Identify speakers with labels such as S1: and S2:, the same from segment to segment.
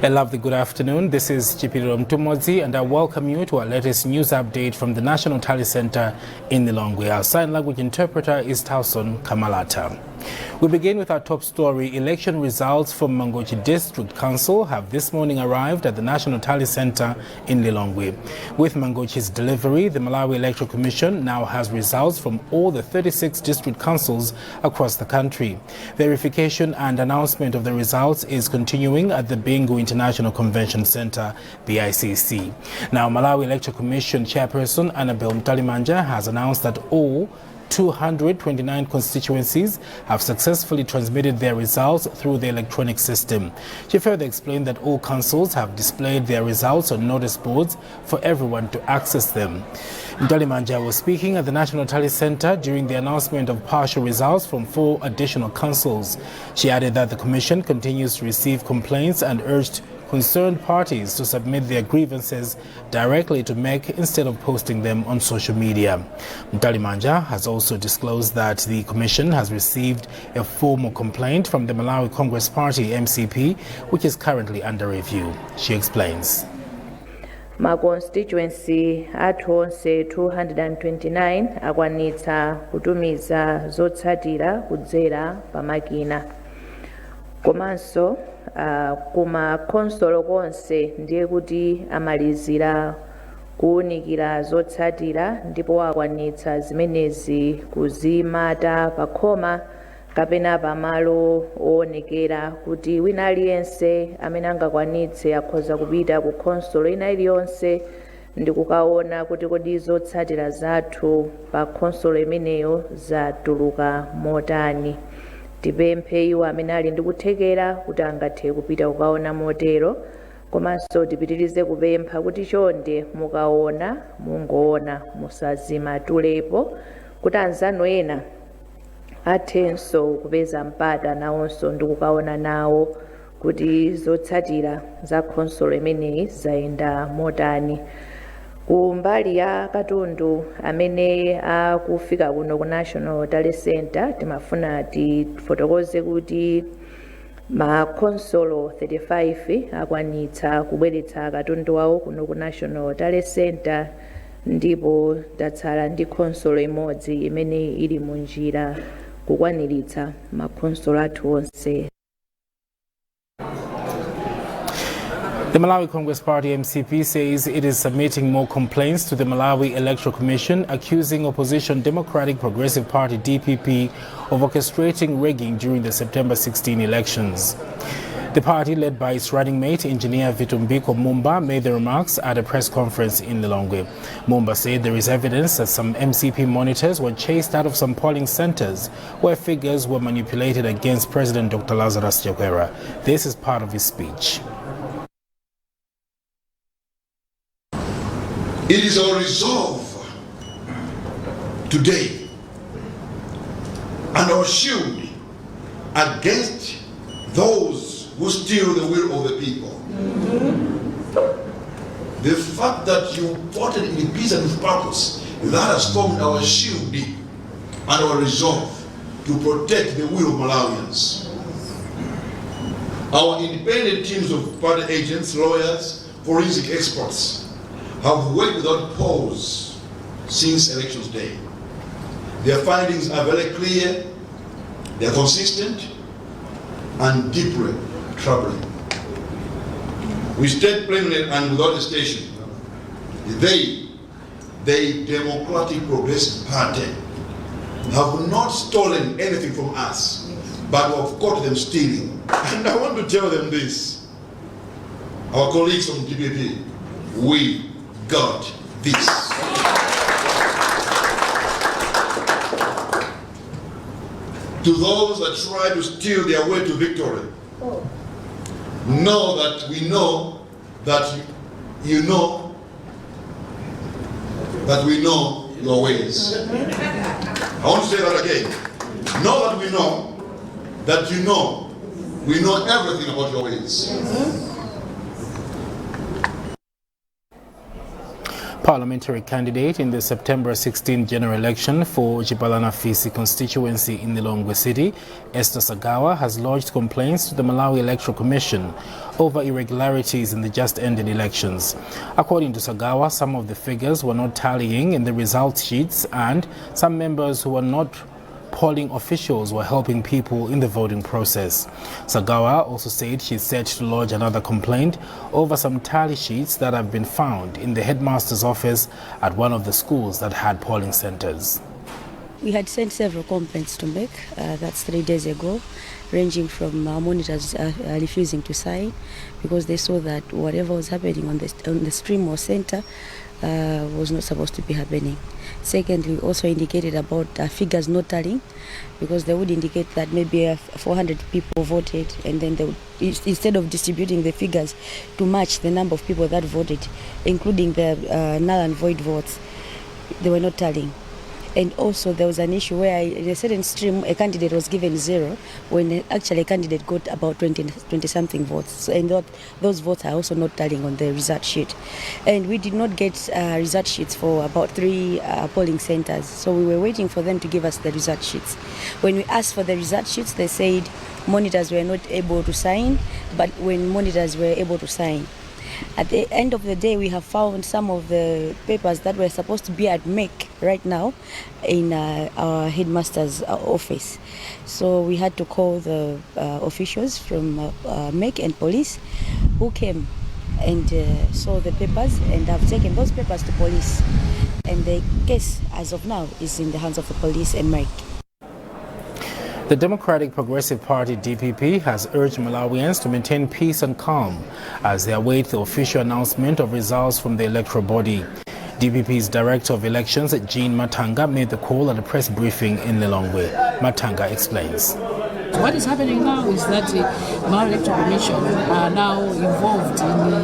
S1: A lovely good afternoon. This is Chipiliro Mtumodzi and I welcome you to our latest news update from the National Tally Center in Lilongwe. Our sign language interpreter is Tauson Kamalata. We begin with our top story. Election results from Mangochi District Council have this morning arrived at the National Tally Center in Lilongwe. With Mangochi's delivery, the Malawi Electoral Commission now has results from all the 36 district councils across the country. Verification and announcement of the results is continuing at the Bingu International Convention Center, BICC. Now, Malawi Electoral Commission Chairperson Annabel Mtalimanja has announced that all 229 constituencies have successfully transmitted their results through the electronic system. She further explained that all councils have displayed their results on notice boards for everyone to access them. Mtalimanja was speaking at the National Tally Center during the announcement of partial results from 4 additional councils. She added that the commission continues to receive complaints and urged concerned parties to submit their grievances directly to MEC instead of posting them on social media. Mtalimanja has also disclosed that the commission has received a formal complaint from the Malawi Congress Party, MCP, which is currently under review. She explains.
S2: Ma constituency athu onse 229 akwanitsa kutumiza zotsatira kudzera pamakina. Komanso kuma khonsolo konse ndiye kuti amalizira kuwunikira zotsatira ndipo akwanitsa zimenezi kuzimata pakhoma kapena pamalo oonekera kuti wina aliyense amene angakwanitse akhoza kupita ku khonsolo ina iliyonse ndi kukaona kuti kodi zotsatira zathu pa khonsolo imeneyo zatuluka motani. Tipemphe iwo amene ali ndi kuthekera kuti angathe kupita kukaona motero, komanso tipitirize kupempha kuti chonde mukaona mungoona musazimatulepo kuti anzanu ena athenso kupeza mpata nawonso ndi kukaona nawo kuti zotsatira za khonsolo imeneyi zayenda motani. Ku mbali ya katundu amene akufika kuno ku National Tally Center, timafuna tifotokoze kuti makhonsolo 35 akwanitsa kubweretsa katundu wawo kuno ku National Tally Center, ndipo tatsala ndi khonsolo imodzi imene ili mu njira kukwaniritsa makhonsolo athu onse.
S1: The Malawi Congress Party MCP says it is submitting more complaints to the Malawi Electoral Commission, accusing opposition Democratic Progressive Party DPP of orchestrating rigging during the September 16 elections. The party, led by its running mate, Engineer Vitumbiko Mumba, made the remarks at a press conference in Lilongwe. Mumba said there is evidence that some MCP monitors were chased out of some polling centers where figures were manipulated against President Dr. Lazarus Chakwera. This is part of his speech.
S3: It is our resolve today and our shield against those who steal the will of the people. The fact that you voted in peace and with purpose, that has formed our shield and our resolve to protect the will of Malawians. Our independent teams of party agents, lawyers, forensic experts have worked without pause since elections day. Their findings are very clear, they are consistent, and deeply troubling. We state plainly and without hesitation, they, the Democratic Progressive Party, have not stolen anything from us, but we have caught them stealing. And I want to tell them this, our colleagues from DPP, we got this. To those that try to steal their way to victory, know that we know that you know that we know your ways. I want to say that again. Know that we know that you know we know everything about your ways.
S1: Parliamentary candidate in the September 16 general election for Chipalana Fisi constituency in the Lilongwe City, Esther Sagawa, has lodged complaints to the Malawi Electoral Commission over irregularities in the just ended elections. According to Sagawa, some of the figures were not tallying in the result sheets and some members who were not polling officials were helping people in the voting process. Sagawa also said she is set to lodge another complaint over some tally sheets that have been found in the headmaster's office at one of the schools that had polling centers.
S4: We had sent several complaints to MEC, that's 3 days ago, ranging from monitors refusing to sign because they saw that whatever was happening on the stream or center was not supposed to be happening. Secondly, we also indicated about figures not tallying because they would indicate that maybe 400 people voted, and then they would, instead of distributing the figures to match the number of people that voted, including the null and void votes, they were not tallying. And also there was an issue where in a certain stream a candidate was given zero when actually a candidate got about 20 something votes. So, and those votes are also not tallying on the result sheet. And we did not get result sheets for about three polling centers. So we were waiting for them to give us the result sheets. When we asked for the result sheets, they said monitors were not able to sign, but when monitors were able to sign, at the end of the day, we have found some of the papers that were supposed to be at MEC right now in our headmaster's office. So we had to call the officials from MEC and police, who came and saw the papers and have taken those papers to police. And the case, as of now, is in the hands of the police and MEC.
S1: The Democratic Progressive Party, DPP, has urged Malawians to maintain peace and calm as they await the official announcement of results from the electoral body. DPP's Director of Elections, Jean Mathanga, made the call at a press briefing in Lilongwe. Mathanga explains.
S5: What is happening now is that the Malawi Electoral Commission are now involved in the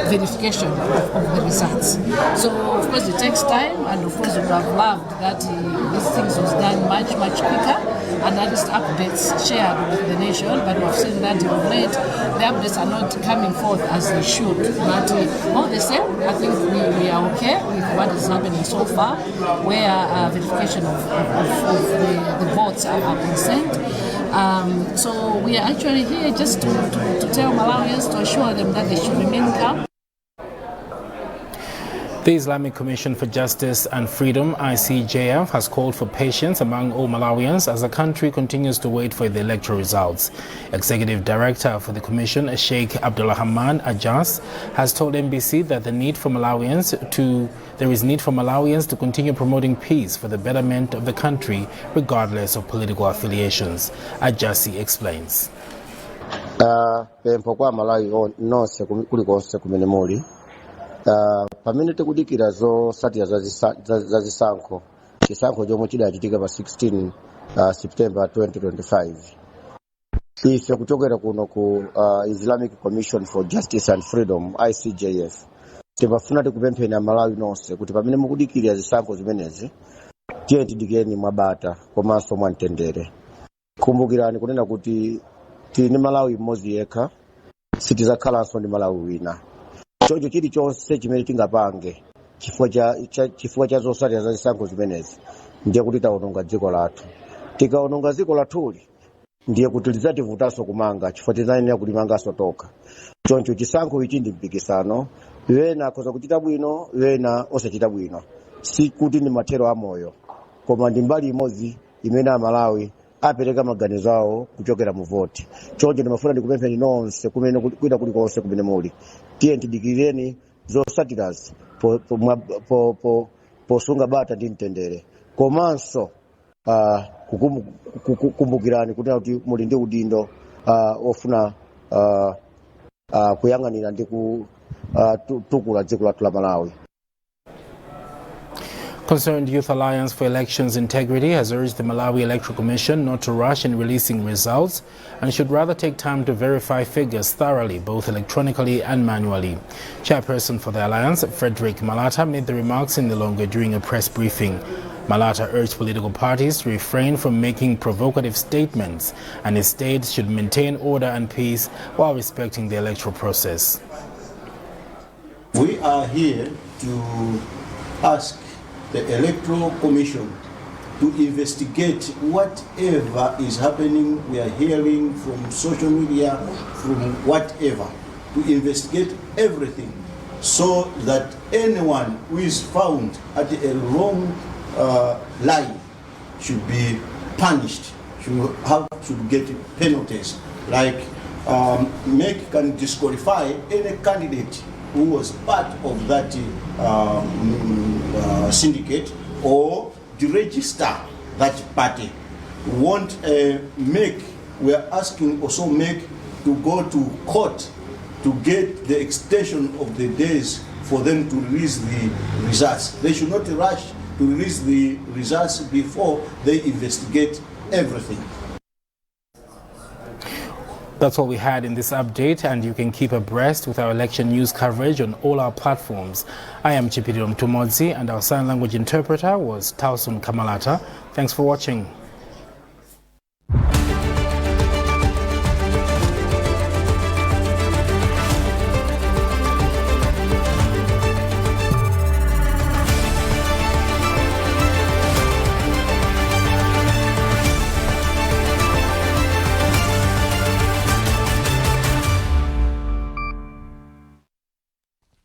S5: verification of the results. So, of course, it takes time, and of course, we would have loved that these things was done much, much quicker and at least updates shared with the nation. But we have seen that of late, the updates are not coming forth as they should. But all the same, I think we are okay with what is happening so far, where verification of the votes are concerned. So we are actually here just to tell Malawians, to assure them that they should remain calm.
S1: The Islamic Commission for Justice and Freedom, ICJF, has called for patience among all Malawians as the country continues to wait for the electoral results. Executive Director for the Commission, Sheikh Abdulrahman Ajas, has told MBC that there is need for Malawians to continue promoting peace for the betterment of the country, regardless of political affiliations. Ajasi explains.
S6: Pempho kwa Malawi nonse kulikonse kumene muli, pamene tikudikira zotsatira za zisankho, chisankho chomwe chidachitika pa 16 September 2025, ife kuchokera kuno ku Islamic Commission for Justice and Freedom, ICJF, timafuna tikupempheni Amalawi nonse kuti pamene mukudikira zisankho zimenezi, tiye tidikireni mwabata komanso mwamtendere. Kumbukirani kunena kuti tili ndi Malawi mmodzi yekha, sitizakhalanso ndi Malawi wina. Choncho chilichonse chimene tingapange chifukwa cha zotsatira za zisankho zimenezi, ndiye kuti tawononga dziko lathu. Tikawononga dziko lathuli, ndiye kuti lidzativutanso kumanga, chifukwa tidzayenera kulimanganso tokha. Choncho chisankho ichi ndi mpikisano, wena akhoza kuchita bwino, wena osachita bwino. Sikuti ndi mathero amoyo, koma ndi mbali imodzi imene Amalawi apereka maganizo awo kuchokera mu voti. Choncho ndimafuna ndikupempheni nonse kumene kwina kulikonse kumene muli, tiye tidikireni zotsatirazi posunga bata ndi mtendere, komanso kumbukirani kunena kuti muli ndi udindo ofuna kuyang'anira ndi kutukula dziko lathu la Malawi.
S1: Concerned Youth Alliance for Elections Integrity has urged the Malawi Electoral Commission not to rush in releasing results and should rather take time to verify figures thoroughly, both electronically and manually. Chairperson for the alliance, Frederick Malata, made the remarks in Lilongwe during a press briefing. Malata urged political parties to refrain from making provocative statements and instead should maintain order and peace while respecting the electoral process.
S7: We are here to ask the Electoral Commission to investigate whatever is happening. We are hearing from social media, from whatever, to investigate everything so that anyone who is found at a wrong line should be punished, should get penalties. Like MEC can disqualify any candidate who was part of that syndicate or deregister that party. We want MEC, we are asking also MEC to go to court to get the extension of the days for them to release the results. They should not rush to release the results before they investigate everything.
S1: That's all we had in this update, and you can keep abreast with our election news coverage on all our platforms. I am Chipiriro Mtumodzi, and our sign language interpreter was Tauson Kamalata. Thanks for watching.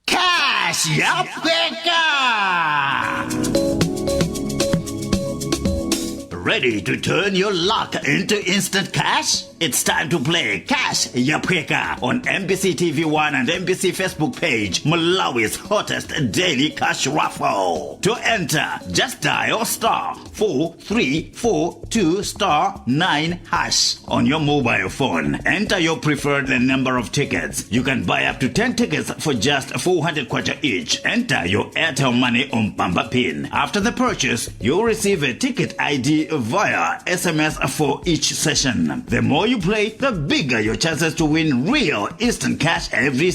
S8: Cash Yaphweka! Ready to turn your luck into instant cash? It's time to play Cash Yaphweka on MBC TV1 and MBC Facebook page, Malawi's hottest daily cash raffle. To enter, just dial *4342*9# on your mobile phone. Enter your preferred number of tickets. You can buy up to 10 tickets for just 400 kwacha each. Enter your Airtel Money on Pamba PIN. After the purchase, you'll receive a ticket ID via SMS for each session. The more you play, the bigger your chances to win real instant cash every